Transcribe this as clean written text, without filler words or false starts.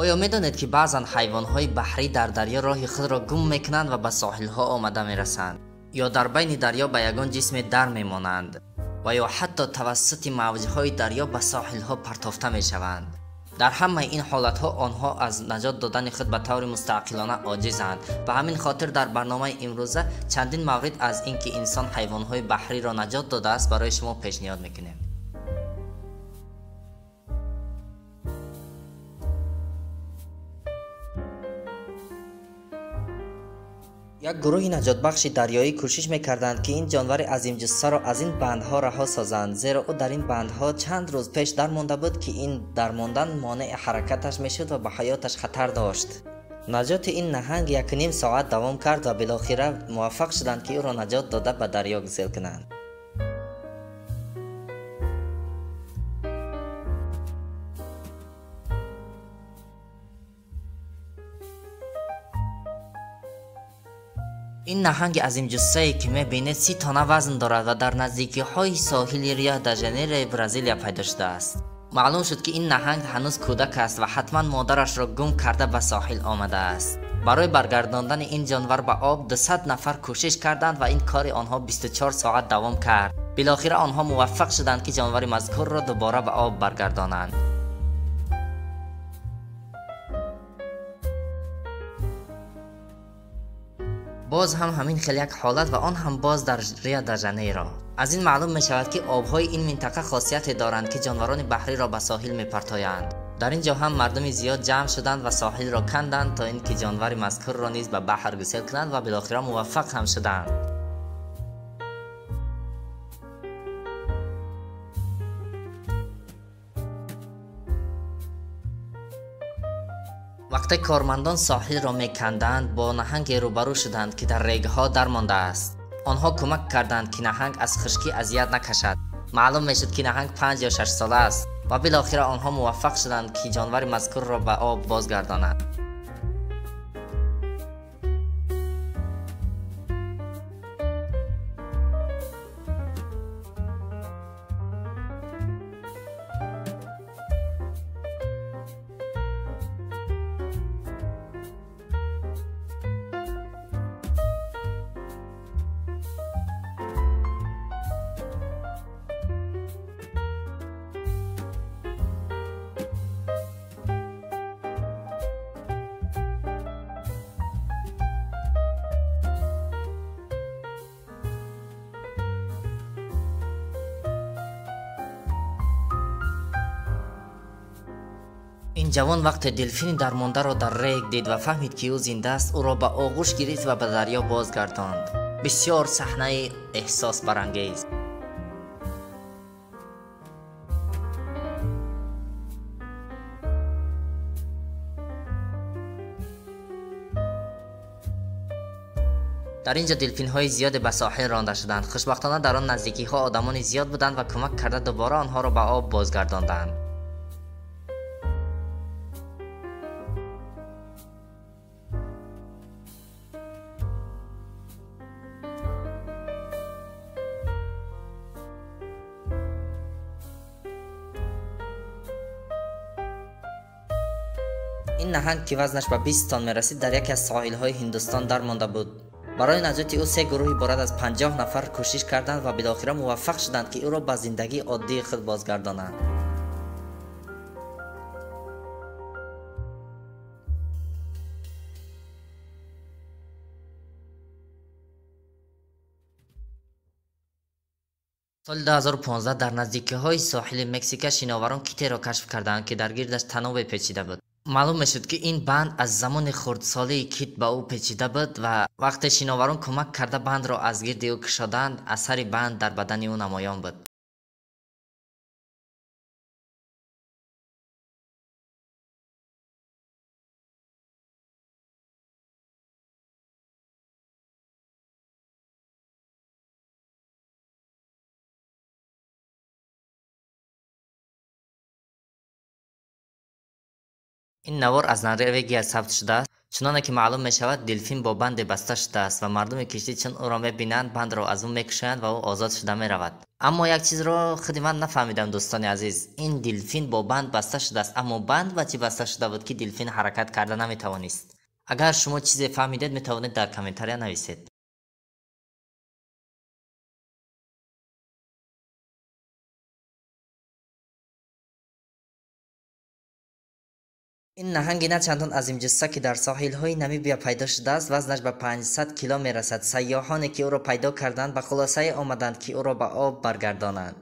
Оё медонед, ки баъзан ҳайвонҳои баҳрӣ дар дарё роҳи худро гум мекунанд ва ба соҳилҳо омада мерасанд, ё дар байни дарё ба ягон ҷисме дар мемонанд ва ё ҳатто тавассути мавҷҳои дарё ба соҳилҳо партофта мешаванд. Дар ҳамаи ин ҳолатҳо онҳо аз наҷот додани худ ба таври мустақилона оҷизанд. Ба ҳамин хотир дар барномаи имрӯза чандин маврид аз ин ки инсон ҳайвонҳои баҳриро наҷот додааст барои шумо пешниҳод мекунем. Як гурӯҳи наҷотбахши дарёӣ кӯшиш мекарданд, ки ин ҷонвари азимҷуссаро аз ин бандҳо раҳо созанд, зеро ӯ дар ин бандҳо чанд рӯз пеш дармонда буд, ки ин дармондан монеи ҳаракаташ мешуд ва ба ҳаёташ хатар дошт. Наҷоти ин наҳанг 1,5 соат давом кард ва билохира муваффақ шуданд, ки ӯро наҷот дода ба дарё гусел кунанд. Ин наҳанги азимҷуссае, ки мебинед, 30 тонна вазн дорад ва дар наздикиҳои соҳили Рио-де-Жанейрои Бразилия пайдо шудааст. Маълум шуд, ки ин наҳанг ҳанӯз кӯдак аст ва ҳатман модарашро гум карда ба соҳил омадааст. Барои баргардондани ин ҷонвар ба об 200 нафар кӯшиш карданд ва ин кори онҳо 24 соат давом кард. Билохира онҳо муваффақ шуданд, ки ҷонвари мазкурро дубора ба об баргардонанд. Боз ҳам ҳамин хел як ҳолат ва он ҳам боз дар Рио-де-Жанейро. Аз ин маълум мешавад, ки обҳои ин минтақа хосияте доранд, ки ҷонварони баҳриро ба соҳил мепартоянд. Дар ин ҷо ҳам мардуми зиёд ҷамъ шуданд ва соҳилро канданд то ин ки ҷонвари мазкурро низ ба баҳр гусел кунанд ва билохира муваффақ ҳам шуданд. Вақте кормандон соҳилро меканданд, бо наҳанге рӯбарӯ шуданд, ки дар регҳо дармондааст. Онҳо кӯмак карданд, ки наҳанг аз хушкӣ азият накашад. Маълум мешуд, ки наҳанг 5 ё 6 сола аст ва билохира онҳо муваффақ шуданд, ки ҷонвари мазкурро ба об бозгардонанд. Ин ҷавон вақте делфини дармондаро дар рег дид ва фаҳмид, ки ӯ зинда аст, ӯро ба оғӯш гирифт ва ба дарё бозгардонд. Бисёр саҳнаи эҳсосбарангез. Дар ин ҷо делфинҳои зиёде ба соҳил ронда шуданд. Хушбахтона дар он наздикиҳо одамони зиёд буданд ва кӯмак карда дубора онҳоро ба об бозгардонданд. Ин наҳанг, ки вазнаш ба 20 тонн мерасид, дар яке аз соҳилҳои Ҳиндустон дармонда буд. Барои наҷоти ӯ се гурӯҳ иборат аз 50 нафар кӯшиш карданд ва билохира муваффақ шуданд, ки ӯро ба зиндагии оддии худ бозгардонанд. Соли 2015 дар наздикиҳои соҳили Мексика шиноварон китеро кашф карданд, ки дар гирдаш танобе печида буд. Маълум мешуд, ки ин банд аз замони хурдсолии кит ба ӯ печида буд ва вақте шиноварон кӯмак карда бандро аз гирди ӯ кушоданд, асари банд дар бадани ӯ намоён буд. Ин навор аз Норвегия сабт шудааст. Чуноне ки маълум мешавад, делфин бо банде баста шудааст ва мардуми киштӣ чун ӯро мебинанд, бандро аз ӯ мекушоянд ва ӯ озод шуда меравад. Аммо як чизро худи ман нафаҳмидам, дӯстони азиз. Ин делфин бо банд баста шудааст, аммо банд ба чӣ баста шуда буд, ки делфин ҳаракат карда наметавонист? Агар шумо чизе фаҳмидед, метавонед дар комментария нависед. Ин наҳанги на чандон азимҷусса, ки дар соҳилҳои Намибия пайдо шудааст, вазнаш ба 500 кило мерасад. Сайёҳоне, ки ӯро пайдо карданд, ба хулосае омаданд, ки ӯро ба об баргардонанд.